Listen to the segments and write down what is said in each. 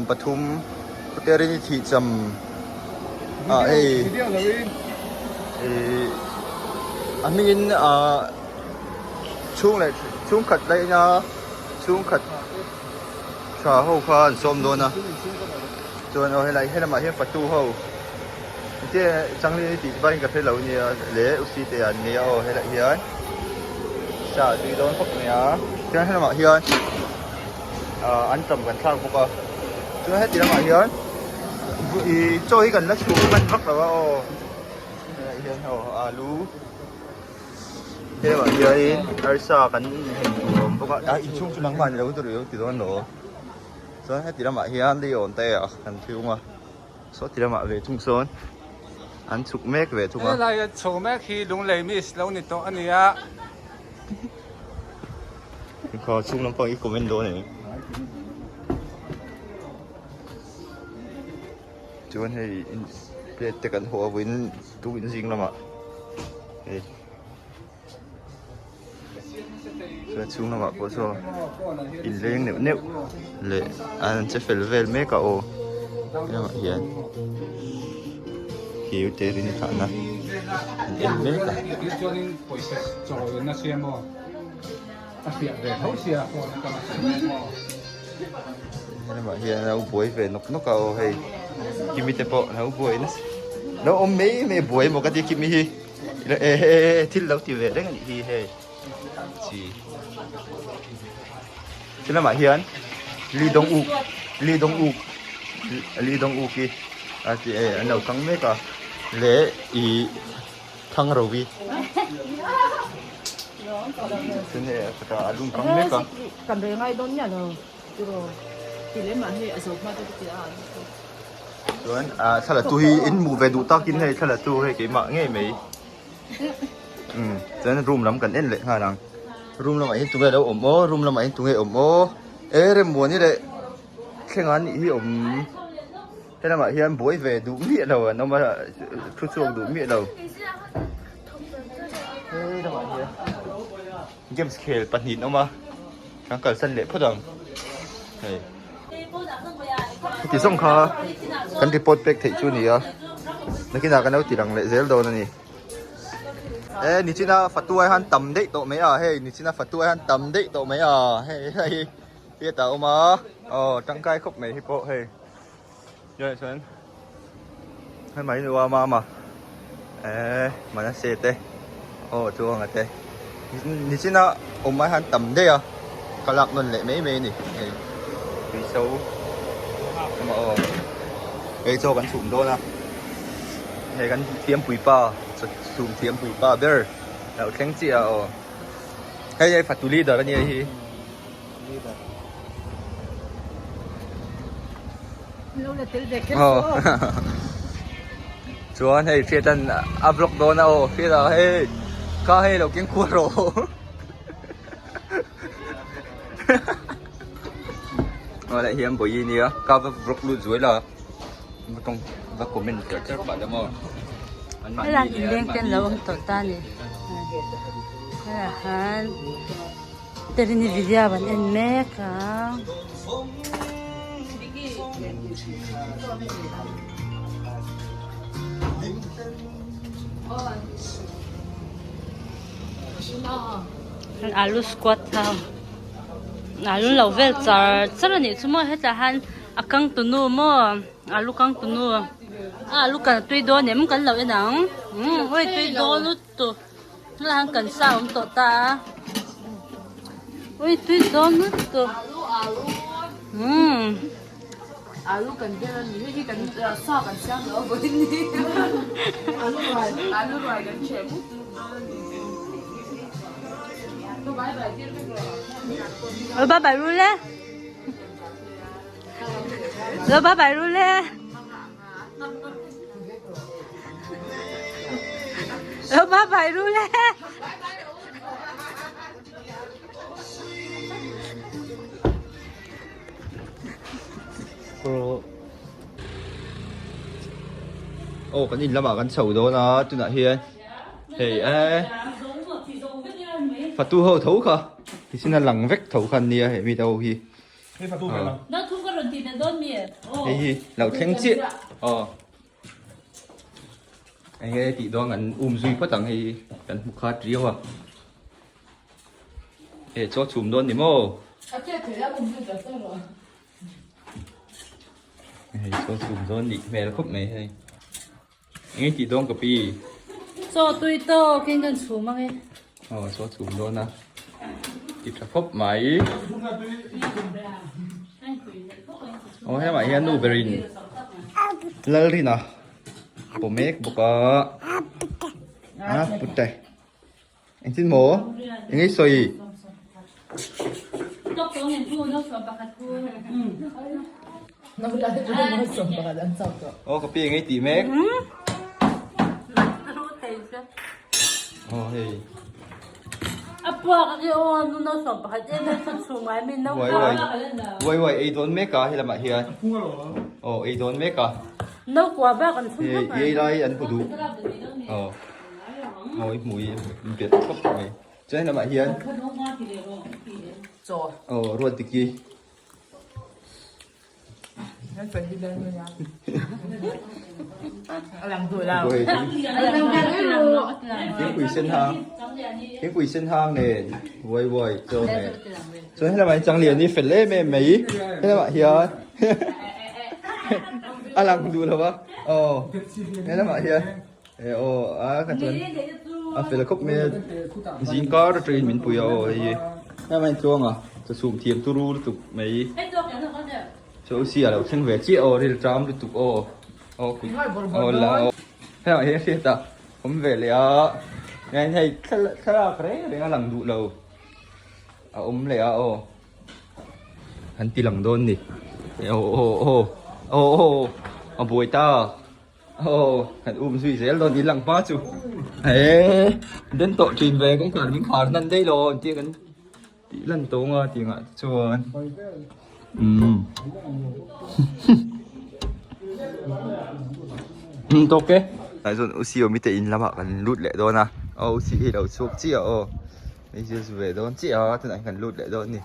Pathum Puterini thih cham ah hei ih a hmingin ah chhung leh chhungkhat laina chhungkhat tha ho kha an sawm dawn a chuan aw helai helamah hian fatu ho engtin nge changli tih bakin ka hrelo ania leh u site an nia aw helai hian sa a tui dawn khawp mai a chuan helamah hian. ah an tam kan thlak bawk a chuan heti lamah hian ih chaw hi kan la chhum hman vak lo a aw helaiah hian aw alu helamah hianin arsa kan hem tur a awm bawk a ah inchhung chu nangmah ni lo tur i lo ti dawn lo chuan heti lamah hian lei awn te ah kan thiung a. Saw ti lamah ve thung sawn an chhuk mek ve thung a. Helai a chho mek hi Lunglei miss lo ni tawh a ni a. Kha chhung lampang i comment dawn em? Chuan hei plate te kan haw a vawiin tukin zing lamah hei. Chuan chhung lamah pawh saw inleng neuh neuh leh an che fel vel mek a aw helamah hian thir te rin thahna an en mek a. Helamah hian a lo buai ve nawk nawk a aw hei kimi te pawh a lo buai nasa lo awm mai mai buai emaw ka ti kimi hi. Thil lo ti ve reng a nih hi hei chi ti lamah hian li dawng uk li dawng uk li dawng uk hi a ti e an lo kang mek a leh ih thang ro hi chuan hei a kawtah a lung kang mek a. Chuan ah thla la tu hi in hmuh ve duh takin hei thla la tu hei keimah ngei mai umm chuan room lam kan en leh nghal ang room lamah hian tunge lo awm aw room lamah hian tunge awm aw e remmuani leh thleng an nih hi awm helamah hian buai ve duh miah lo an awm a thu chhuak duh miah lo he lamah hian games khel pahnih an awm a. Kan kalsan leh phawt ang hei heti zawng kha kan report pek theih chu a ni a nakinah kan lo ti lang leh zel dawn a ni e nichina fatu ai han tam daih tawh mai a hei nichina fatu ai han tam daih tawh mai a hei hei hi hetah a awm a aw tangkai khawp mai hi pawh hei chuan hei mai nu a mama eh manase te aw chuanga te nichina awm ai han tam daih a ka lak nawn leh mai mai a ni hei tuiso emaw aw hei chaw kan chhum dawn a hei kan thiampui pa chhum thiampui pa ber lo thleng chiah a aw hei hei fatu leader a nia hei hi. Chuan hei hriat an a vlog dawn a aw hriat ah hei kha hei lo keng khuar rawh aw leh hian bawihi nia ka va vlog lut zuai la va tawng va comment cher cher pah la maw helai inleng te an lo awm tawh ta a ni helaiah hian. Terini video an en mek a. Alu squat ho alu lo vel char char a nih chu maw hetah hian a kang tunu maw alu kang tunu a alu kan tui dawn em kan lo en ang umm ui tui dawn lutuk. Helai hian kan sa awm tawh ta a ui tui dawn lutuk umm alu kan vel a ni hei hi kan sa kan siam loh a vawiin ni alu ruai alu ruai kan hreh mut mut dawn a ni lo bye bye ru le lo bye bye ru le. Lo bye bye ru le. Aw kan in lamah kan chho dawn a tunah hian hei e fatu ho tho kha tichhin a lang vek tho kha an nia he mi te ho hi. Na thu ka rawn ti leh dawn mi e. Hei hi lo thleng chiah aw enge tih dawn an um zui phawt ang hei kan hmu khat riau a he chaw chhum dawn ni maw hei chaw chhum dawn nih hmel khawp mai hei enge tih dawn ka pi chaw tui tawk in kan chhum ang e aw chaw chhum dawn a ti tha khawp mai aw hemah hian nu berin Lalrina pawh mek bawk a a pute engtin maw eng ei sawi aw ka pi eng ei tih mek aw hei A puak a khi aw nu no sawm pakhat em em chhan chhung ngai mi no Wai wai wai wai ei dawn mek a helamah hian aw ei dawn mek a No kua bak an chhung hei ei lai an hmu duh aw aw i hmui in bet khawp mai chuan helamah hian aw ruat diki Thingpui sen hang thingpui sen hang nen vuai vuai chaw nen chuan helamah hian changlian hi fel em em mai helamah hian a lang duh lo va aw helamah hian e aw a kha chuan a fel khawp mai a zingkar atangin min pui a aw hei hi helamah hian tluanga chawchhum thiam turu lutuk mai chaw si a lo thleng ve chiah aw rilṭam lutuk aw aw kut aw la aw helamah hian hriat a awm ve leh a hei thlalak reng reng a lang duh lo a awm leh a aw. An ti lang dawn ni aw aw aw aw aw a buai ta aw kan um zui zel dawn in lang hma chu eh den tawh thin ve kawngkhar min khar hnan daih lo an tia kan tih lan tawng a tih ngah te chuan umm umm tawk e tah chuan u siawmi te in lamah kan lut leh dawn a aw u si hi a lo chhuak chiah aw. Hei chu zu ve dawn chiah a tunah hian kan lut leh dawn a ni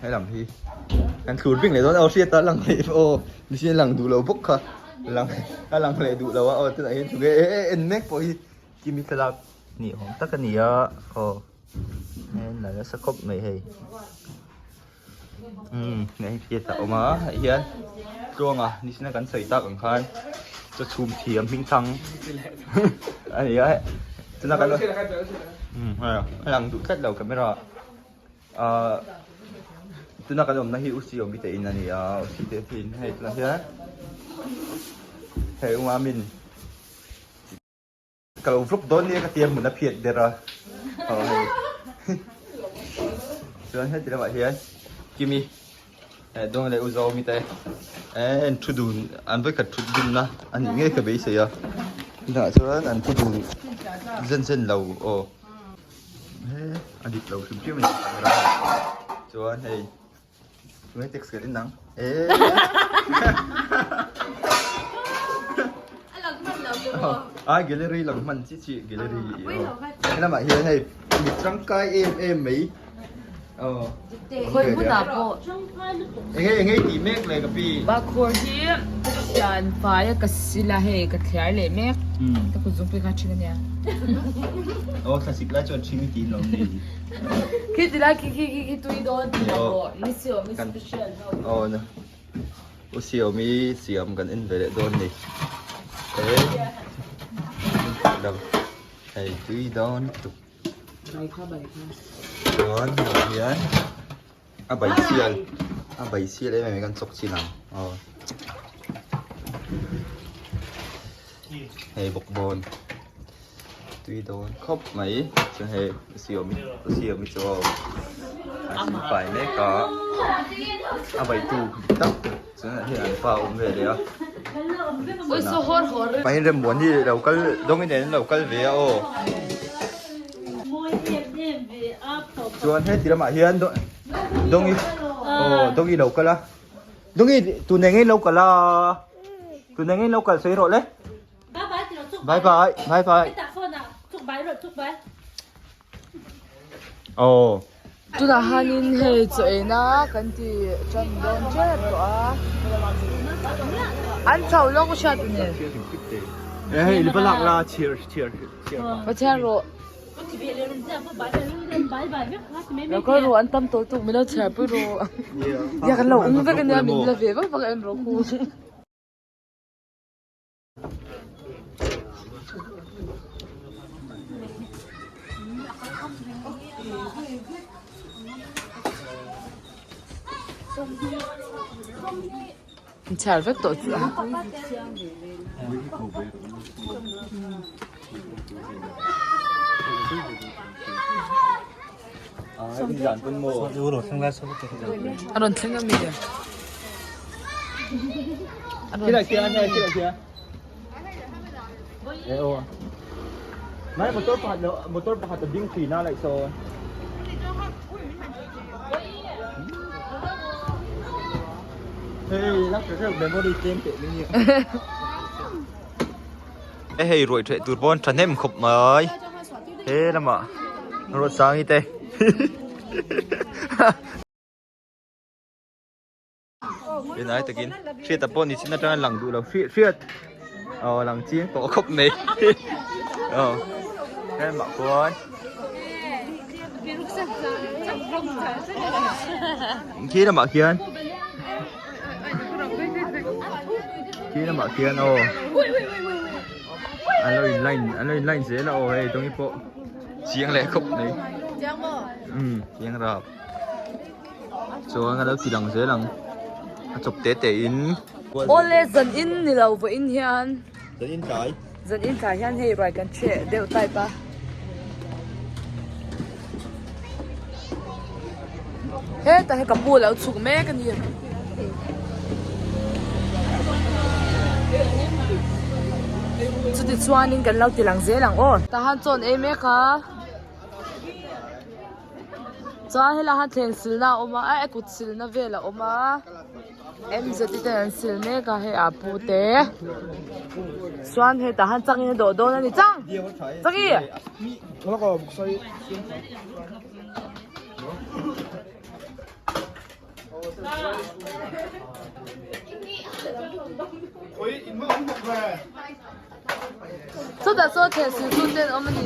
helam hi kan thlur bik leh dawn aw hriat a lang leh aw mihring a lang duh lo bawk kha lang a lang leh duh lo a aw tunah hian tunge e en mek pawh hi kimi thlalak ni awm tak a ni a aw en la nasa khawp mai hei umm hei hriat a awm a hei hian tluanga nishna kan sawi tak ang khan chaw chhum thiam hming thang a ni a chuna kan umm hei a lang duh tlat lo camera ah tuna kan awmna hi u si awm te in a ni a u si te in hei tunah hian hei ungah min Ka lo vlog dawn nia ka tia hmun a phiat der a aw hei chuan heti lamah hian Kimi eh dawn leh u Zawmi te eh an thu dun an vawikhat thut dunna a nih ngei ka beisei a tunah chuan an thu dun zen zen lo aw he a dik lo hrim hrim a ni chuan hei Tunge text ka rin ang eh A gallery lang hman chi chi gallery helamah hian hei mi tangkai em em mai aw Khawi hmunah pawh enge enge i tih mek le ka pi Bakkhur hi ka thian fai a ka sil a hei ka thliar leh mek ka kut zungpui kha a then ania Aw thlasik lai chuan ṭhing i tih lo ni. Khi ti lai khi khi khi khi tui dawn ti lo pawh mi siam mi special ho. Aw na. U siam i siam kan en ve leh dawn ni. E. Dam. Hei tui dawn tuk. Bai kha bai kha. Chuan hian a bai sial a bai sial em em kan chawk chin ang. Aw. Hei bawkbawn. Tui dawn khawp mai chuan hei siam siam hi chu aw a sin fai mek a a veitu tak chuan hei an pa awm ve leh a pahin remmuan hi lo kal dawngin nen an lo kal ve a aw chuan heti lamah hian dawngi aw dawngi lo kal a dawngi tun eng nge lo kal a tun eng nge lo kal sawi rawh le. Bye bye ti rawh chuk bye bye bye bye. Hetah phone ah chuk bai rawh chuk bai. Aw. Tunah hianin hei chaw eina kan ti tan dawn tep tawh a an chho lawk a hriat ni. Pathian rawh. Lo kal rawh an tam tawh tuk min lo chhiar pui rawh. Ya kan lo ung vek ania min la ve vak vak en rawh khu. Chhiar vek tawh chu a. A rawn thleng a mi le. Hei ruai theh tur pawn thahnem khawp mai he lamah Ruatsangi te Tunai takin hriat a pawh ni chin atanga lang duh lo hriat hriat aw lang chiang tawh khawp mai aw helmah khuan khi lamah khian khi lamah khian aw an lo in line an lo in line zel a aw hei dawng hi pawh chiang leh khawp mai um chiang rap. Chuan a lo ti lang zel ang a chawp te te in. Awle zan in ni lo vawiin hian. Zan in tlai. Zan in tlai hian hei ruai kan hreh deuh type a. Hetah hi ka pu a lo chhuk mek a ni. Chuti chuanin kan lo ti lang zel ang aw. Tah hian chaw an ei mek a. Chuan helai hian thleng silna a awm a a kut silna vel a awm a MZ te an sil mek a hei a pu te chuan hetah hian changin a dawh dawn a ni chang changi. Chutah chuan thlen sil tu te an awm a ni.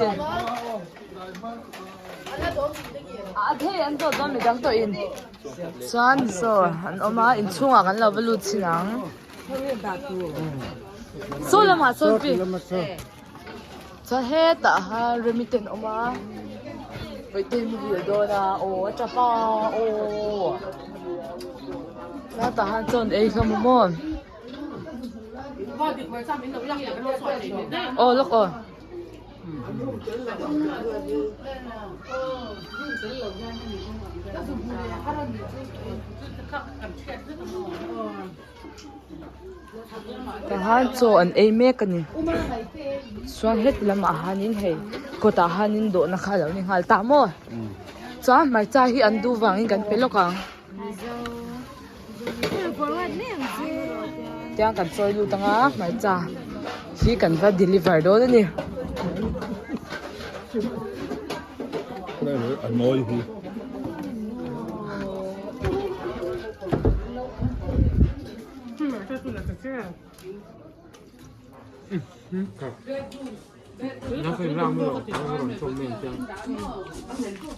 A thei an dawt dawn midang tawh in chuan saw an awm a inchhungah kan lo va lut chhin ang. Saw lamah sawn pi chuan hetah hian remi te an awm a vawiin te muhil dawn a aw a tap a aw hetah hian chaw an ei hlawm a maw. Aw lawk aw. Tahan chaw an ei mek a ni chuan heti lamah hianin hei kawtah hianin dawhna kha a lo ni nghal ta maw chuan hmarcha hi an duh vangin kan pe lawk ang. Tiang kan chawi lut anga hmarcha hi kan va deliver dawn a ni.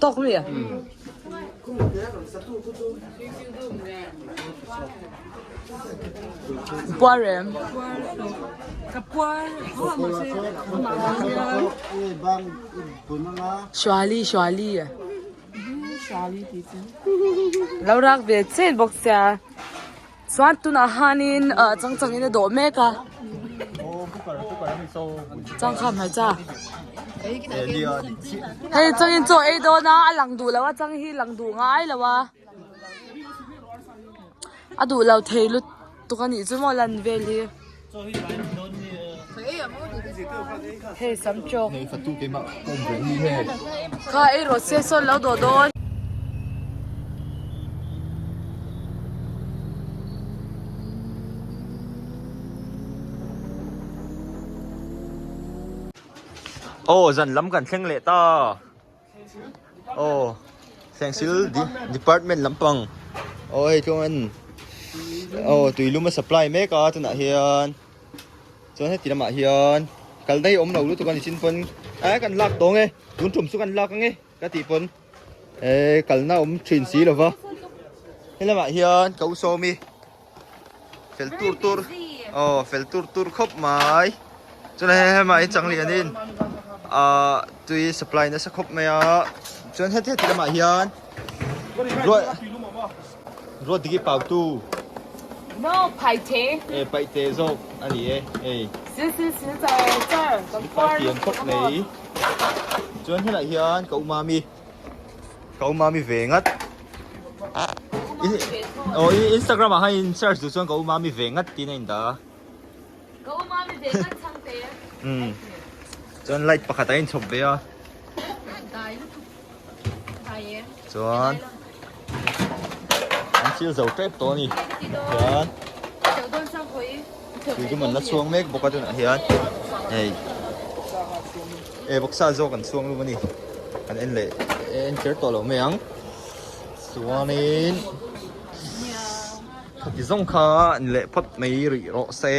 Tawk mi a? Puar em? Shuali shuali a. Lo rak ve chen bawk sia. Chuan tunah hianin ah chang changin a dawh mek a changkha hmarcha hei changin chaw ei dawn a a lang duh lo a chang hi lang duh ngai lo a a duh lo thei lutuk a nih chu maw lan vel hi hei sam chawk kha ei rawh se sawn lo dawh dawn. Aw zan lam kan thleng leh ta aw. Thlengsil department lampang aw hei chuan aw tuilum a supply mek a tunah hian chuan heti lamah hian kal daih awm lo lutuk a ni chin pawn eh kan lak tawng e tun tum chu kan lak ang e ka tih pawn eh kalna awm thin si lova he lamah hian ka u sawmi fel tur tur aw fel tur tur khawp mai chuan hei hema hi chang lianin ah tui supply nasa khawp mai a chuan heti heti lamah hian ruah ruat diki pau tu No paite e paite zawk a ni e hei sil sil sil char char kan pa thiam khawp mai chuan helai hian ka u mami Ka u mami ve ngat. Oh, Instagram ah khan in search duh chuan ka u mami ve ngat tiin a in dah a. Ka u mami ve ngat chhang te. Um. Chuan light pakhat a in chhawp ve a. Dai lutuk. Dai e. Chuan an thil zo tep tawh a ni. Hian tui dum an la chhuang mek bawk a tunah hian hei e vawksa zawk an chhuang lum a ni. Kan en leh en kher tawh lo mai ang chuanin khati zawng kha an leh phawt mai rih rawh se.